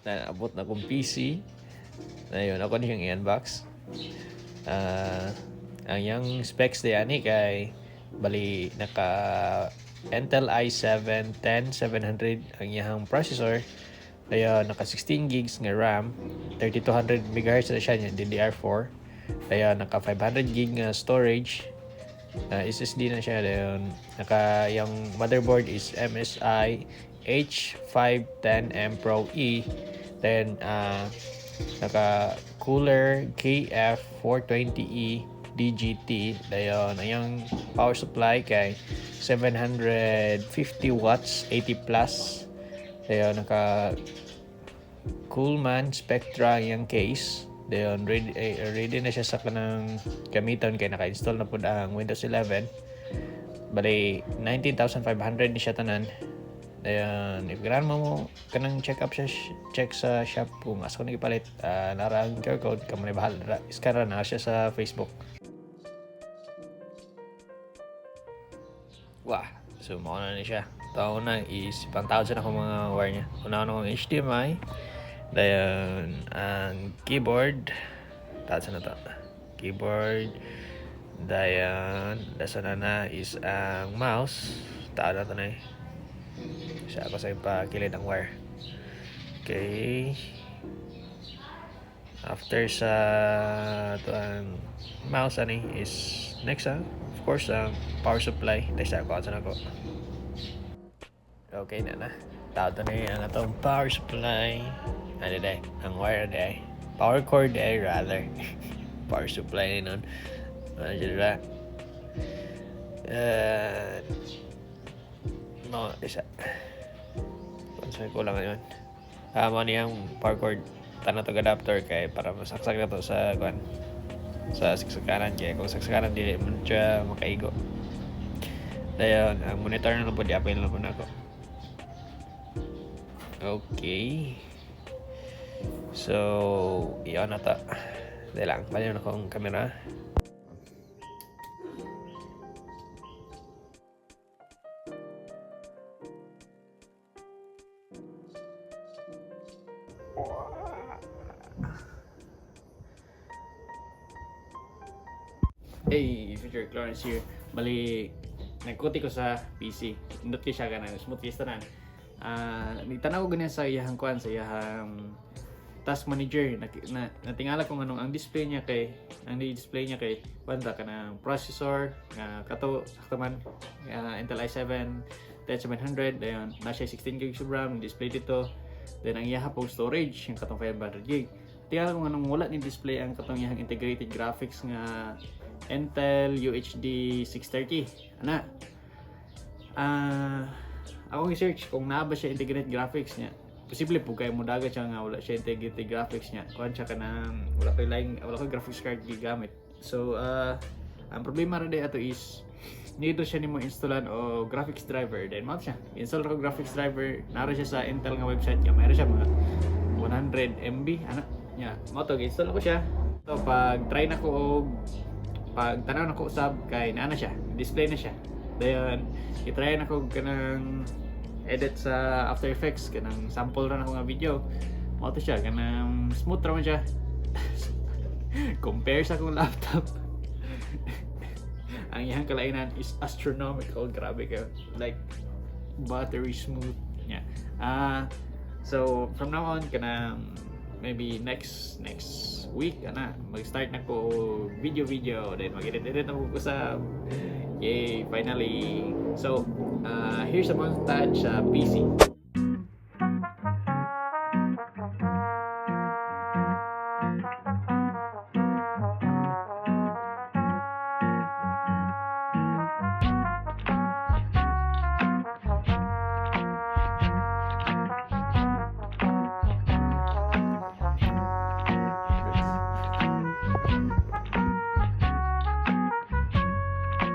Na abot na akong PC. Ayun, ako niyang i-unbox. Ang iyang specs di ani kay bali naka Intel i7 10700 ang iyang processor. Dayon naka 16 gigs nga RAM, 3200 MHz na siya niya, DDR4. Dayon naka 500 gig nga storage. SSD na siya. Dayon naka yung motherboard is MSI H510M Pro E. Then naka cooler KF420E DGT. Dayon ang iyang power supply kay 750 watts 80 plus. Dayon naka Coolman Spectra ang iyang case. Dayon ready, ready na siya sa kanang gamiton kay naka-install na pud ang Windows 11. Bali 19,500 ni siya tanan. Dayon if ganahan mo kanang check up siya, check sa shop kung asa ko nagipalit, nara ang QR code, kamo na bahala ra. Scan ra na siya sa Facebook. Wah, so mao na ni siya. Tao na is pangtawad sa akong mga wire niya. Una na akong HDMI. Dayon ang keyboard. Tawad sa na to. Keyboard. Dayon, dasa na na is ang mouse. Tawad na to na eh. Siya ako sa ipakilid ang wire. Okay. After sa to ang mouse ani is next of course ang power supply. Dahil sa ako na ako. Okay na na. Tawad na ang atong power supply. Ano day? Ang wire day. Power cord day rather. Power supply ni nun. Ano siya? No, isa. Kung sa kulang yun. Mo niyang power cord. Tanan to adapter kay para masaksak na to sa kuan. Sa saksakanan kay kung saksakanan dili man siya makaigo. Dayon ang monitor na lang po, di-apil na po nako. Okay. So, iyon na ta. Dahil lang, bali na akong camera. Hey, Future Clarence here. Bali, nagkuti ko sa PC. Indot kay siya ganang smooth kay tanan. Nitanaw ko ganyan sa iyahang kuan, sa iyahang task manager. Na, natingala kung anong ang display niya kay ang display niya kay banda kanang processor nga kato sakto man, Intel i7 10700. Dayon na siya 16 gigs of RAM display dito. Then ang iyaha pong storage yung katong 500 gig. Tingala kung anong wala ni display ang katong iyahang integrated graphics nga Intel UHD 630 ana. Akong i-search kung naa ba siya integrated graphics niya. Posible po kay mudaga siya nga wala siya integrated graphics niya. Kuan siya kanang wala koy line, wala koy graphics card gigamit. So ang problema ra ato is need siya nimo installan o graphics driver. Then mao siya. Install ko graphics driver, nara siya sa Intel nga website nga mayroon siya mga 100 MB ana. Nya, mao to install ko siya. So pag try na ko og pag tanaw na ko usab kay naa na siya, display na siya. Dayon i-try na ko kanang edit sa After Effects, kanang sample ra na ko nga video. Mao to siya, kanang smooth ra man siya. Compare sa akong laptop. Ang iyang kalainan is astronomical, grabe ka. Like buttery smooth niya. So from now on kanang maybe next next week ana mag-start na ko video video, then mag-edit edit na ko sa. Yay, finally. So here's a montage sa PC.